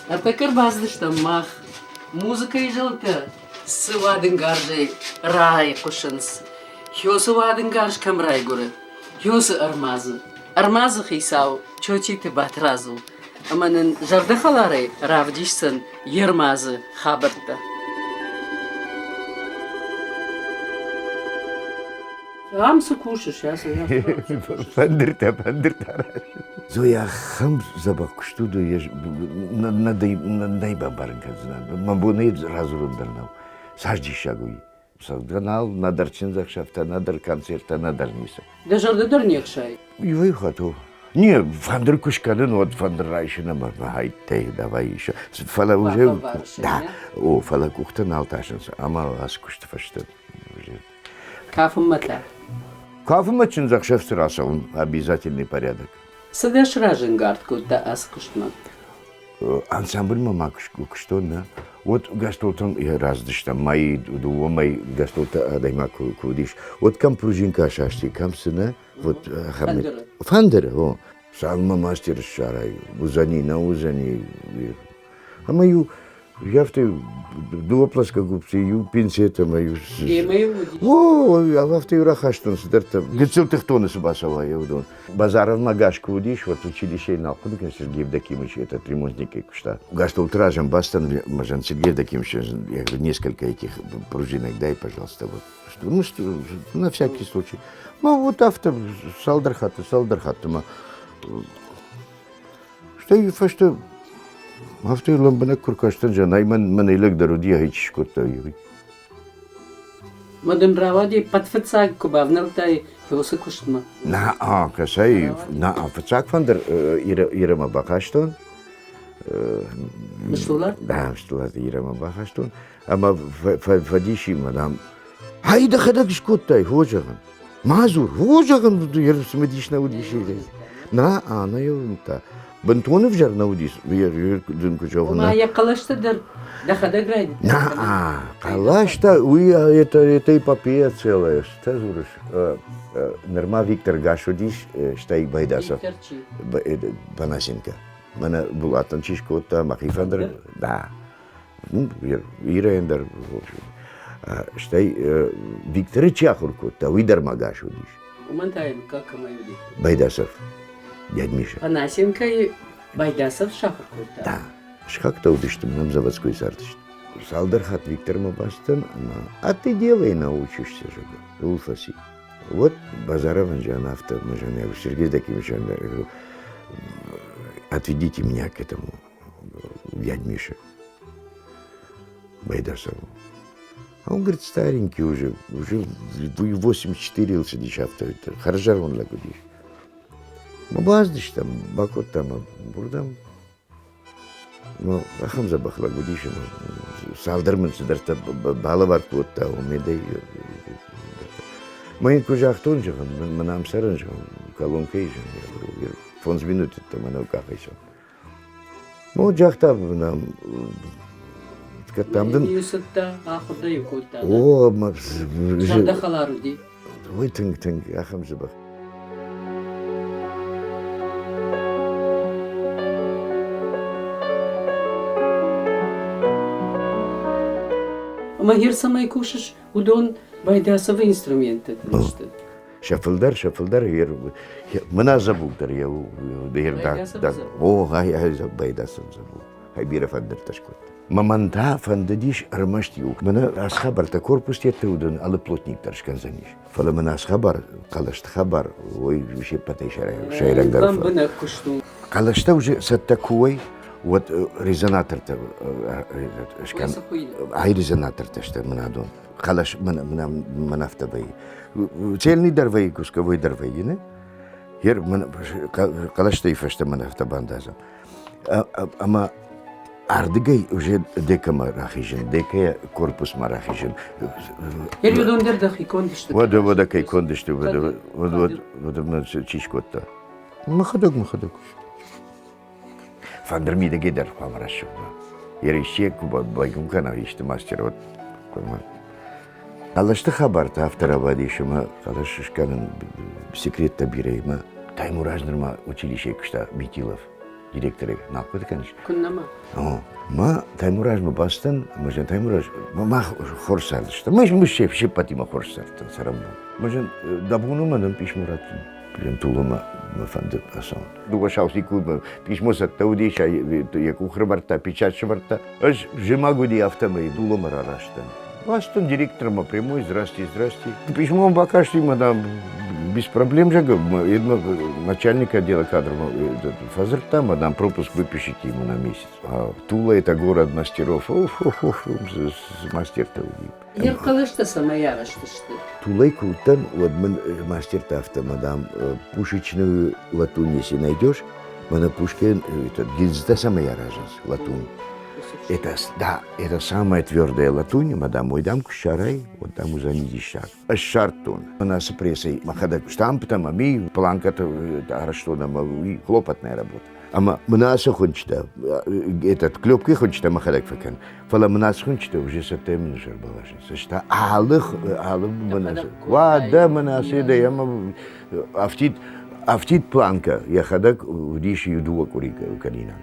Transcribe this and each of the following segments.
Ныртӕккӕ ӕрбацыдыстӕм мах музыкӕйы зӕлтӕ цы уадынгарзӕй райхъуысынц, Хёсы уадынгарз кӕм райгуыры, Хёсы ӕрмадзы. Ӕрмадзы хицау Чочиты Батрадз у, ӕмӕ нын зӕрдӕхӕларӕй равдисдзӕн йе рмадзы хабӕрттӕ. Ам цы кусыс, ацы Фӕндыртӕ, фӕндыртӕ Зоя, ахӕм дзӕбӕх куыст уыд, нӕ бамбарын кӕндзынӕн. Мӕ бон ӕй радзурын дӕр нӕу. Цас диссаг уый. Цӕгъдгӕ нал, нӕдӕр чындзӕхсӕвтӕ, нӕдӕр концерттӕ, нӕдӕр ницы. Дӕ зӕрдӕ дӕр не хсайы? Иуӕй хатт Не, фӕндыр куы скӕнын, уӕд фӕндыр райсын ӕмӕ хайттӕй давай еще. Фӕлӕ уже да, о, фӕлӕ къухтӕ нал тасынц ӕмӕ ацы куысты фӕстӕ Кафынмӕ та? Кафынмӕ чындзӕхсӕвты рацӕуын обязательный порядок. Цы дӕ сразӕнгард кодта ацы куыстмӕ? Ансамбльмӕ ма куыстон, нӕ? Уӕд гастролтӕм раздыстӕм, мӕй, дыууӕ мӕй гастролтӕ адӕймаг куы уыдис, уӕд кӕм пружинка састи, кӕм цы нӕ, вот Фӕндыры. Фӕндыры, о. Цалынмӕ мастер ссарай, уыдзӕни, нӕ уыдзӕни. Ӕмӕ-иу афтӕ дыууӕ плоскогубцы, иу пинцет ӕмӕ иу... Демӕ-иу уыдис? О, афтӕ-иу рахастон цыдӕртӕ. Гыццыл тыхтоны цы бацӕуа, уыдон. Базаровмӕ гӕсгӕ уыдис, вот училищейы нал хъуыды кӕнын, Сергей Евдокимович этот ремонтникӕй куыста. Гастолты разӕн бацыдтӕн, мӕ Сергей Евдокимович, я говорю, несколько этих пружинок дай, пожалуйста, вот. Ну, что, на всякий случай. Ну, вот афтӕ цалдӕр хатты, цалдӕр хатты ма. Стӕй фӕстӕ афтӕ лӕмбынӕг куы ркастӕн, зӕгъын, мӕн, мӕнӕй лӕгдӕр уыди, ай чи скодта, уый. Ма дын рауади пӕтфыццаг куы бавнӕлдтай уыцы куыстмӕ? На, кӕсай, на, фыццаг фӕндыр Ирӕмӕ бахастон. Мыстулат? Да, Мыстулат Ирӕмӕ бахастон. Ӕмӕ фӕдисимӕ, дам, ай дӕхӕдӕг скодтай, хо зӕгъын. Ма дзур, хо зӕгъын, цымыдис нӕ уыдис. На, ӕнӕ та. Бынтон ӕвзӕр нӕ уыдис, дын куы зӕгъын. Ома йӕ хъӕлӕстӕ дӕр дӕхӕдӕг райдыдтай? На, хъӕлӕстӕ, уый это, это эпопея целая, что дзурыс? Нырма Виктор Гаш уыдис, стӕй Байдасов. Виктор чи? Панасенко. Мӕнӕ Булатӕн чи скодта, мӕхи фӕндыр, да. Ирӕйӕн дӕр, стӕй Викторы чи ахуыр кодта, уый дӕр ма гас уыдис. Уымӕн та йӕ мыггаг кӕмӕй уыди? Байдасов, дядь Миша. Панасенкойы Байдасов сахуыр кодта? Да. Сыхӕгтӕ уыдысты, мӕм заводской цардысты. Цалдӕр хатт Виктормӕ бацыдтӕн ӕмӕ а ты делай научишься, зӕгъгӕ, ууыл фӕци. Вот Базаровӕн зӕгъын афтӕ, мӕ зӕгъын, Сергей Евдокимович, я говорю, отведите меня к этому дядь Миша Байдасову. А он говорит, старенький уже, уже 84 сидиш авто, хӕрзӕрон лӕг уыдис. Ма баздыстӕм, бакодтам уырдӕм. Ну, ахӕм дзӕбӕх лӕг уыдис ӕмӕ цалдӕр мын цыдӕртӕ балӕвар кодта, уымӕй Мӕ йын куы загътон, зӕгъын, мӕн ам цӕрын, зӕгъын, колонкӕйы, зӕгъын, фондз минуты мӕ нӕу къахӕй цӕуын. Ну, загъта нам, кӕд там дын... Цыдтӕ, ахуыр дӕ-иу кодта. О, мӕ... Зӕрдӕхӕлар уыди. Ой, тынг-тынг, ахӕм дзӕбӕх. Ӕмӕ гер цӕмӕй кусыс, уыдон Байдасовы инструменттӕ сты. Сӕ фылдӕр, сӕ фылдӕр мына забуг дӕр йӕ О, ай, ай, Байдасов забуг. Ай бирӕ фӕндыртӕ скодта. Мӕн та фӕндыдис ӕрмӕст иу. Мӕнӕ ацы хабӕрттӕ корпустӕтты уыдон алы плотник дӕр скӕндзӕнис. Фӕлӕ мын ацы хабар, хъӕлӕсты хабар, ой, се ппӕтӕй сӕйрагдӕр. Лӕмбынӕг куыст у. Хъӕлӕстӕ уже цӕттӕ куы уой, уӕд резонатортӕ скӕн. Ай резонатортӕ сты мын адон. Хъӕлӕс мӕн афтӕ вӕййы. Цельный дӕр вӕййы, кусковой дӕр вӕййы, не? Ер хъӕлӕстӕй фӕстӕ мӕн афтӕ бандазӕм. Ӕмӕ ардыгӕй уже декамӕ рахизын, декӕйӕ корпусмӕ рахизын. Уыдон дӕр дӕхи конд сты? Уӕдӕ, уӕдӕ кӕй конд сты, уӕдӕ, уӕдӕ, уӕдӕ мӕ чи скодта? Мӕхӕдӕг, мӕхӕдӕг. Фӕндыр мидӕгӕй дӕр хъуамӕ рӕсугъд уа. Ерыссе куы байгом кӕна исты мастер, уӕд хъуамӕ. Хъӕлӕсты хабар та афтӕ рауадис, ӕмӕ хъӕлӕс скӕнын секреттӕ бирӕ ӕмӕ Таймураз нырма училищейы куыста Битилов. Директорӕй нал хъуыды кӕныс? Куыннӕ ма. О, ма Таймуразмӕ бацыдтӕн, ӕмӕ зӕгъын, Таймураз, мах хорз цардыстӕм. Мы се се ппӕтимӕ хорз цардтӕн цӕрӕнбон. Мӕ зӕгъын, дӕ бон у мӕнӕн писмо раттын? Лентуломӕ мӕ фӕнды ацӕуын. Дыууӕ сау секундмӕ писмо цӕттӕ уыдис, йӕ къух рывӕрдта, печать сӕвӕрдта. Ӕз зымӕг уыди, афтӕмӕй Дуломӕ рараст дӕн. Бацыдтӕн директормӕ прямой, здрасте, здрасте. Письмо бакасти, мадам, без проблем же, начальник отдела кадров фӕдзырдта, мадам, пропуск выпишите ему на месяц. А Тула это город мастеров. Оф, оф, оф, мастертӕ уыди. Йе рхъӕлӕстӕ цӕмӕй арӕзт сты? Тулӕй куы уыдтӕн, уӕд мын мастертӕ афтӕ, мадам, пушечную латунь если найдешь, мӕнӕ пушкин этот, гильзтӕ цӕмӕй аразынц, латунь. Это, да, это самая твердая латунь, мадам, ой, дам куы ссарай, вот там уыдзӕни диссаг. Ссардтон. Мӕн ацы прессӕй мӕхӕдӕг штамптӕ ӕмӕ ми планкӕтӕ арӕзтон ӕмӕ уый хлопотная работа. Ӕмӕ мын ацы хуынчъытӕ, этот, клепкӕйы хуынчъытӕ мӕхӕдӕг фӕкӕн, фӕлӕ мын ацы хуынчъытӕ уже цӕттӕ мын ӕрбаласынц. Ӕз та алы, алы мын уӕдӕ мын ацы дӕ ӕмӕ афтид, афтид планкӕ йӕхӕдӕг уыдис иу дыууӕ къуыри кӕнинаг.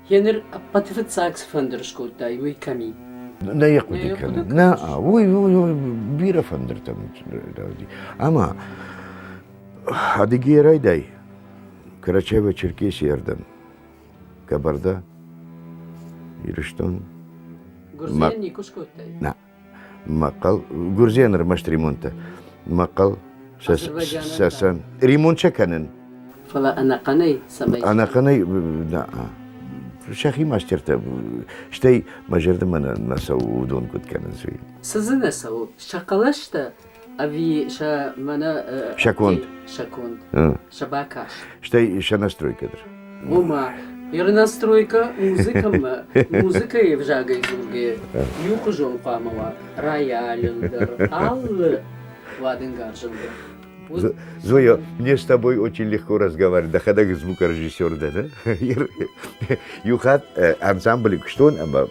Еныр ӕппӕты фыццаг цы фӕндыр скодтай, уый кӕм и? Нӕ йӕ хъуыды кӕнын. Нӕ, уый, уый, бирӕ фӕндыртӕ уыди. Ӕмӕ Адыгейы райдай, Карачаево-Черкесийы ӕрдӕм, Кабарда, Ирыстон. Гуырдзыйӕн никуы скодтай? Нӕ. Мӕхъхъӕл, Гуырдзыйӕн ӕрмӕст ремонттӕ. Мӕхъхъӕл, Сӕсӕн. Ремонт сӕ кӕнын. Фӕлӕ ӕнӕхъӕнӕй цӕмӕй? Ӕнӕхъӕнӕй, нӕ. Сӕхи мастертӕ, стӕй мӕ зӕрдӕмӕ нӕ цӕуы, уыдон куыд кӕнынц, уый. Цы дзы нӕ цӕуы? Сӕ хъӕлӕстӕ ӕви сӕ мӕнӕ Сӕ конд. Сӕ конд. Сӕ бакаст. Стӕй сӕ настройкӕ дӕр. Ома, Иры настройкӕ музыкӕмӕ, музыкӕйы ӕвзагӕй дзургӕйӕ иухуызон хъуамӕ уа роялыл дӕр, алы уадынгарзыл дӕр. Зоя, мне с тобой очень легко разговаривать. Дӕхӕдӕг звукорежиссер дӕ, да? Иу хатт ансамблы куыстон ӕмӕ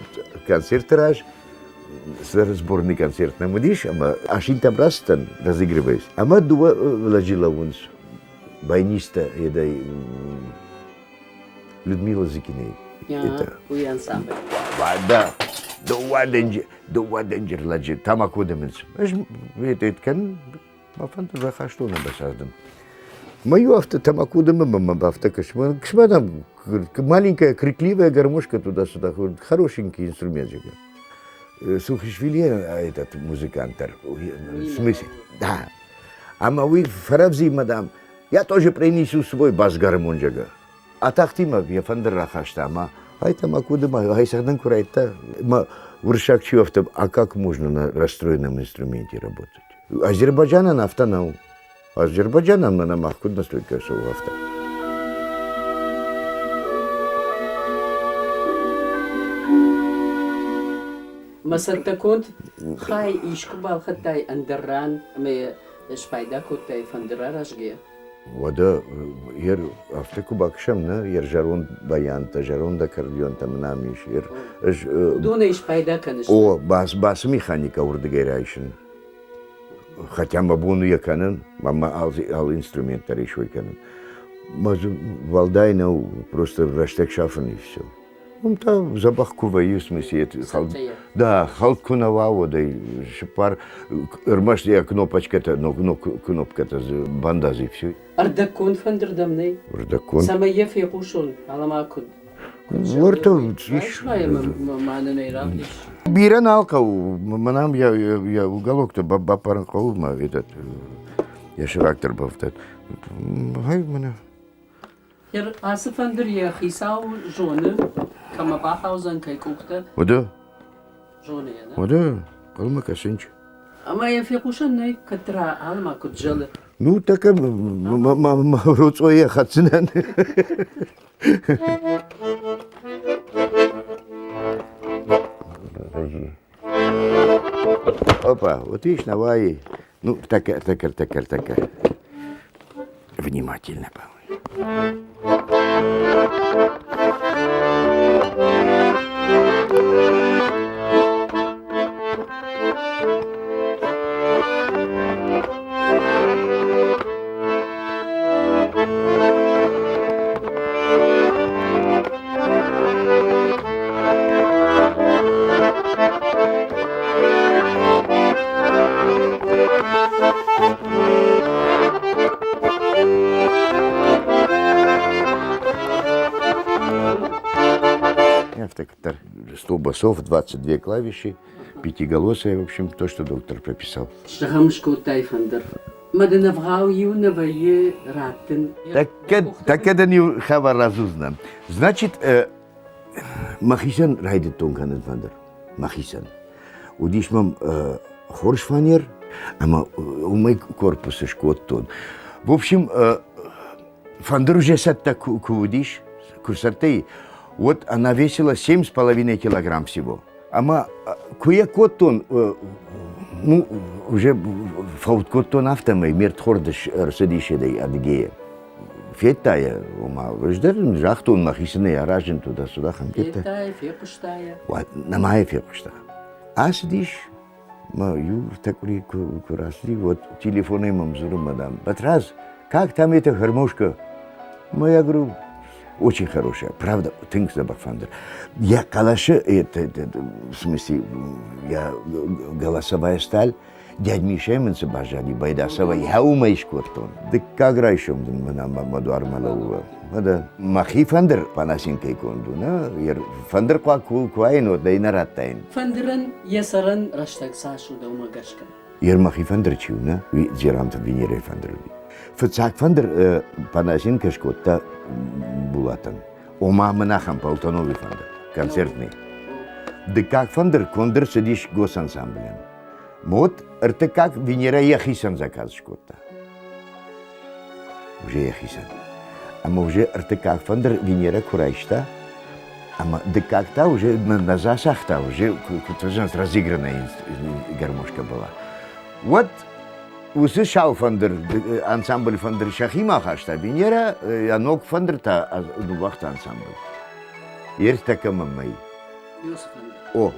концерты раз сборный концерт нӕм уыдис ӕмӕ асинтӕм рацыдтӕн, разыгрываясь. Ӕмӕ дыууӕ лӕджы лӕууынц, баянисттӕ едӕй Людмила Зыкиней. Это уый ансамбль. Да, дыууӕ дынджыр лӕджы тамако дымынц. Ӕз это кӕнын, мӕ фӕндыр рахастон ӕмӕ сӕрдын. Мою авто тамако дымы афтӕ кӕсмӕ там маленькая крикливая гармошка туда-сюда, хорошенький инструмент же. Сухишвили этот музыкант, в смысле, да. Ӕмӕ уый фӕрӕвдзи, мадам, я тоже принесу свой бас-гармон, зӕгъгӕ. Атахти мӕ йӕ фӕндыр рахаста ӕмӕ ай тамако дыма, ай цӕгъдын куы райдта, мӕ уырыссаг чи афтӕ, а как можно на расстроенном инструменте работать? Азербайджанӕн афтӕ нӕу. Азербайджанӕн мӕнӕ мах куыд настройкӕ цӕуы, афтӕ. Мӕ цӕттӕконд хай искуы балхӕдтай ӕндӕр ран ӕмӕ спайда кодтай фӕндыр аразгӕйӕ? Уӕдӕ ер афтӕ куы бакӕсӕм, нӕ, ер зӕронд баянтӕ, зӕронд аккордеонтӕ мын ам ис. Ер ӕз Уыдонӕй спайда кӕныс? О, бас, басы механикӕ уырдыгӕй райсын. Хотя мӕ бон у йӕ кӕнын, мӕ алы инструмент дӕр ис уый кӕнын. Мӕ уӕлдай нӕу, просто рӕстӕг сафын и все. Уым та дзӕбӕх куы вӕййы, в смысле, да, хӕлд куы нӕ уа, уӕд ӕй сыппар, ӕрмӕст йӕ кнопочкӕтӕ, кнопкӕтӕ дзы бандадз и все. Ӕрдӕгконд фӕндыр дӕм нӕй? Ӕрдӕгконд. Цӕмӕй йӕ фехъусон, алӕма куыд? Уӕртӕ Бирӕ нал хъӕуы, мӕнӕн йӕ уголоктӕ баппарын хъӕуы, мӕ этот, йӕ сывӕг дӕр бафтӕд. Гъей, мӕнӕ. Ацы фӕндыр йӕ хицау зоны, кӕмӕ бахаудзӕн, кӕй къухтӕ. Уыды? Зоны йӕ, нӕ? Уыды, хъӕумӕ кӕсынч. Ӕмӕ йӕ фехъусӕн нӕй, кӕддӕра алыма куыд зӕлы. Ну, так роцъойӕ хӕцынӕн. Опа, вот видишь, давай. Ну, так, так, так, так. Внимательно, по-моему. афтӕ куыддӕр. 100 басов, 22 клавиши, пятиголосая, в общем, то, что доктор прописал. Зӕгъӕм, скодтай фӕндыр. Мӕ дын ӕвгъау иу нӕ вӕййы раттын. Тӕккӕ дын иу хабар радзурдзынӕн. Значит, мӕхицӕн райдыдтон кӕнын фӕндыр. Мӕхицӕн. Уыдис мӕм хорз фанер, ӕмӕ уымӕй корпус скодтон. В общем, фӕндыр уже цӕттӕ куы уыдис, куы цӕттӕ и, вот она весила 7,5 килограмм всего. Ӕмӕ куы йӕ кодтон, ну, уже фӕуд кодтон афтӕмӕй, ме рдхорд ӕрцыдис Адыгейӕ. Федта йӕ, ома, ӕз дӕр ын загътон, мӕхицӕн ӕй аразын туда-сюда хӕмпетӕ. Федта йӕ, фехъуыста йӕ? Нӕма йӕ фехъуыста. Ацыдис, мӕ иу ӕртӕ къуыри куы рацыди, уӕд телефонӕй мӕм дзуры мадам, Батраз, как там эта гармошка? Ма я говорю, очень хорошая, правда, тынг дзӕбӕх фӕндыр. Я хъӕлӕсы, это, в смысле, я голосовая сталь, Дядь Мишӕ мын цы баззади Байдасова, йӕ уымӕй скодтон. Дыккаг райсом дын мӕнӕ мӕ дуармӕ лӕууы. Мӕ мӕхи фӕндыр Панасенкойы конд у, нӕ? Фӕндыр хъуаг куы уаин, уӕд ӕй нӕ радтаин. Фӕндырӕн йӕ сӕрӕн рӕстӕг цас у дӕумӕ гӕсгӕ? Йе мӕхи фӕндыр чи у, нӕ? Уый Дзеранты Венерӕйы фӕндыр уыди. Фыццаг фӕндыр Панасенко скодта Булатӕн. Ома мын ахӕм Полтоновый фӕндыр, концертный. Дыккаг фӕндыр конд ӕрцыдис госансамблӕн. Вот ӕртыккаг Венера йӕхицӕн заказ скодта. Уже йӕхицӕн. Ӕмӕ уже ӕртыккаг фӕндыр Венера куы райста, ӕмӕ дыккаг та уже нӕ засагъта, уже куыд фӕзӕгъынц, разыгранная гармошка была. Уӕд уыцы сау фӕндыр, ансамбль фӕндыр сӕхимӕ хаста Венера, йӕ ног фӕндыр та ныууагъта ансамбль. Ӕртӕккӕ мӕй. О,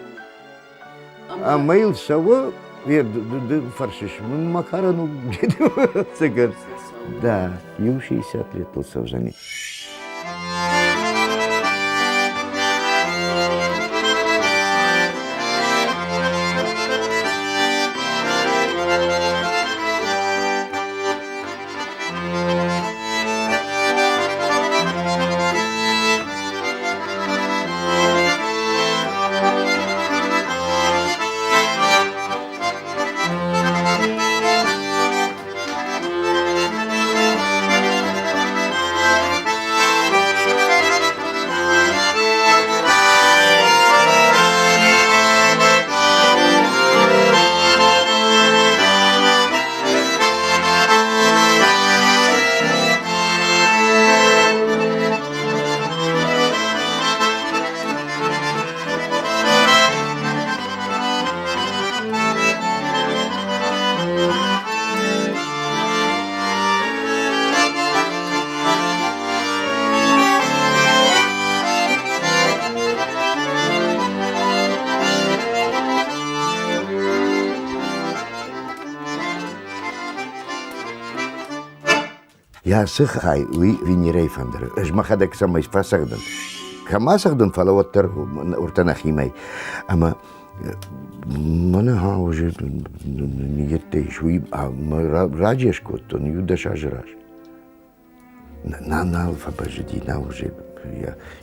Ӕмӕ йыл цӕуы, ды фӕрсыс, мын макарон у ӕвӕццӕгӕн. Да, иу 60 лет ыл цӕудзӕни. Йӕ сыхӕй уый Венерӕйы фӕндыры. Ӕз мӕхӕдӕг цӕмӕй фӕцӕгъдын. Кӕм ацӕгъдын, фӕлӕ уӕддӕр уыртӕ нӕхимӕ. Ӕмӕ мӕнӕ ха уже ниеттӕ ис, уый раджы скодтон, иу 10 азы раз. На нал фӕбӕззыди, на уже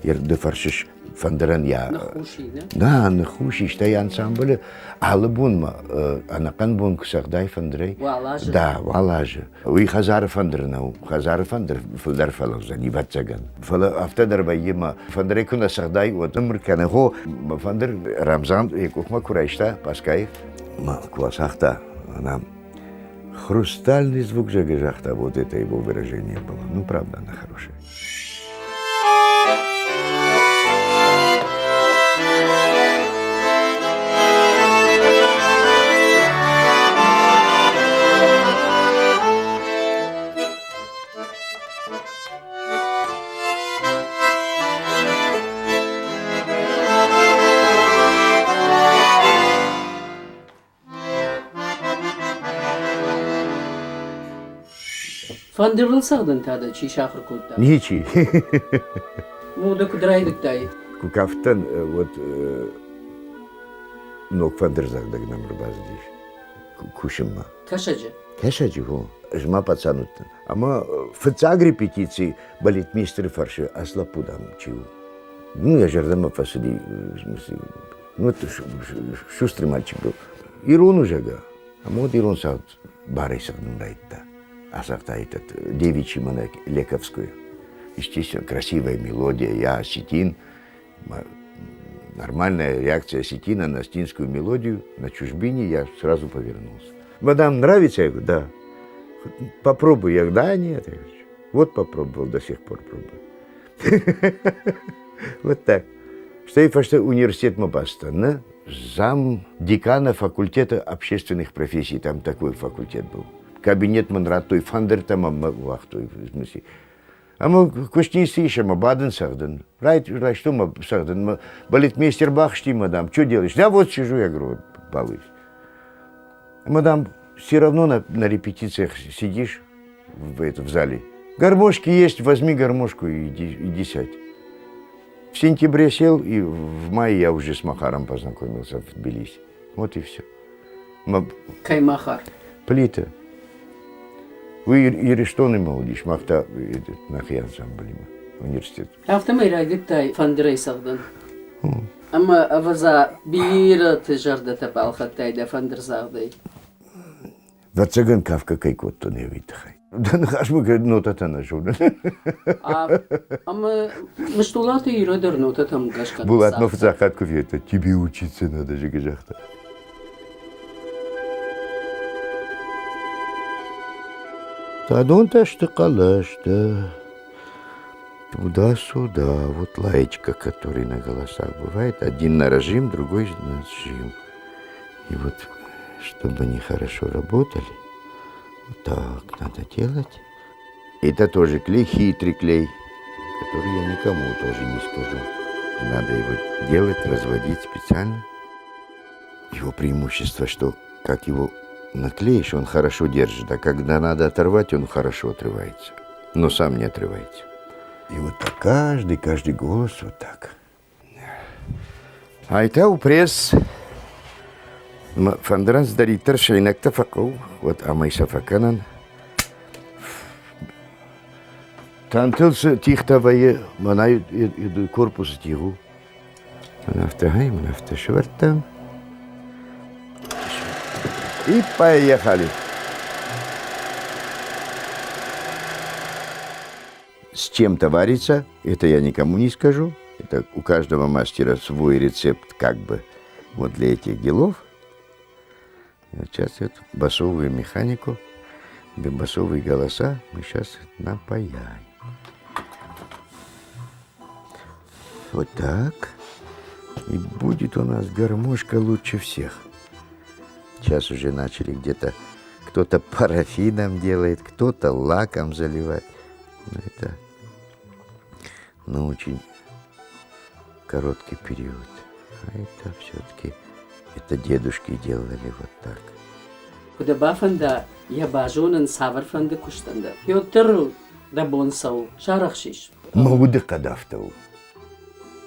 йӕ ды фӕрсыс фӕндырӕн йӕ на ныххус и, стӕй ансамблы алы бонмӕ ӕнӕхъӕн бон куы цӕгъдай фӕндырӕй. Уал азы? Да, уал азы. Уый хӕдзары фӕндыр нӕу. Хӕдзары фӕндыр фылдӕр фӕлӕудзӕни, ӕвӕццӕгӕн. Фӕлӕ афтӕ дӕр вӕййы мӕ фӕндырӕй куы нӕ цӕгъдай, уӕд ӕмыр кӕны. Хо, мӕ фӕндыр Рамзан йӕ къухмӕ куы райста, Паскайы, мӕ куы ацагъта, ӕнӕ Хрустальный звук же загъта, вот это его выражение было. Ну, правда, она хорошая. Фӕндырыл цӕгъдын та дӕ чи сахуыр кодта? Ничи. Мода куыд райдыдтай? Куы кафтӕн, уӕд ног фӕндырдзӕгъдӕг нӕм ӕрбацыдис кусынмӕ. Кӕсӕджы? Кӕсӕджы, хо. Ӕз ма пацан уыдтӕн. Ӕмӕ фыццаг репетици балетмейстеры фӕрсы, ацы лӕппу, дам, чи у? Ну, йӕ зӕрдӕмӕ фӕцыди. Ну, шустрый мальчик был. Ирон у, зӕгъгӕ. Ӕмӕ уӕд ирон цагъд барӕй цӕгъдын райдыдта. Ацагъта этот девичий монах Лековскую. Естественно, красивая мелодия, я осетин. Нормальная реакция осетина на осетинскую мелодию на чужбине, я сразу повернулся. Мадам, нравится? Я говорю, да. Попробуй. Я говорю, да, нет. Я говорю, вот попробовал, до сих пор пробую. Вот так. Стӕй фӕстӕ университетмӕ бацыдтӕн, нӕ? Зам декана факультета общественных профессий, там такой факультет был. Кабинет мын радтой, фӕндыртӕ мӕм уагътой, в смысле. Ӕмӕ куыст ницы ис, ӕмӕ бадын цӕгъдын. Райстон мӕ цӕгъдын. Балетмейстер бахсти, мадам, что делаешь? Да вот сижу, я говорю, балуюсь. Мадам, все равно на репетициях сидишь в зале. Гармошки есть, возьми гармошку и иди сядь. В сентябре сел, и в мае я уже с Махаром познакомился в Тбилиси. Вот и все. Кӕй Махар? Плита. Уый Ирыстоны уыдис, мах та нӕхи ансамблимӕ университет. Афтӕмӕй райдыдтай фӕндырӕй цӕгъдын. Ӕмӕ, ӕвӕдза, бирӕты зӕрдӕтӕ балхӕдтай дӕ фӕндырдзагъдӕй. Ӕвӕццӕгӕн, кафгӕ кӕй кодтон, уый тыххӕй. Дӕ ныхасмӕ нотӕтӕ нӕ зонын. Ӕмӕ Мыстулаты Ирӕ дӕр нотӕтӕм гӕсгӕ Булат мӕ фыццаг хатт куы федта, тебе учиться надо, зӕгъгӕ загъта. Адон та сты хъӕлӕстӕ. Туда-сюда, вот лаечка, которая на голосах бывает. Один на режим, другой на сжим. И вот, чтобы они хорошо работали, вот так надо делать. Это тоже клей, хитрый клей, который я никому тоже не скажу. Надо его делать, разводить специально. Его преимущество, что как его наклеишь, он хорошо держит, а когда надо оторвать, он хорошо отрывается, но сам не отрывается. И вот так каждый голос вот так. Ай та у пресс. Фӕндырӕн цыдӕриддӕр сӕйнӕгтӕ фӕхъӕуы, уӕд амӕй сӕ фӕкӕнӕн. Тантыл цы тигътӕ вӕййы, мӕнӕ корпусы тигъ у. Мӕн афтӕ гъей, мӕн афтӕ сӕвӕрдтам. И поехали. С чем-то варится, это я никому не скажу. Это у каждого мастера свой рецепт как бы вот для этих делов. И вот сейчас эту басовую механику, басовые голоса мы сейчас напаяем. Вот так. И будет у нас гармошка лучше всех. Сейчас уже начали где-то кто-то парафином делает, кто-то лаком заливает. Но это на очень короткий период. А это все-таки, это дедушки делали вот так. Куы дӕ бафӕнда йӕ базонын цавӕрфӕнды куыстӕн дӕр, уӕддӕр дӕ бон цӕуы, сарӕхсис. Мӕ удыхъӕд афтӕ у.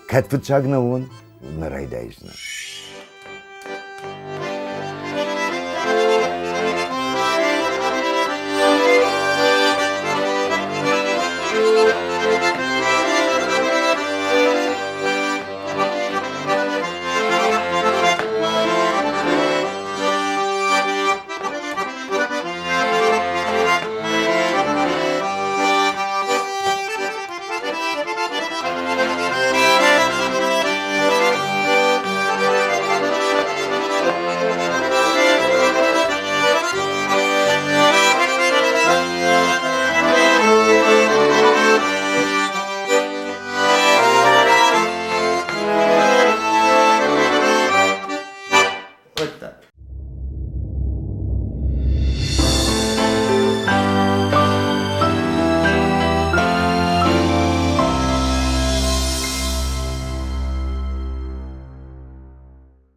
Кӕд фыццаг нӕ уон, нӕ райдайдзынӕн.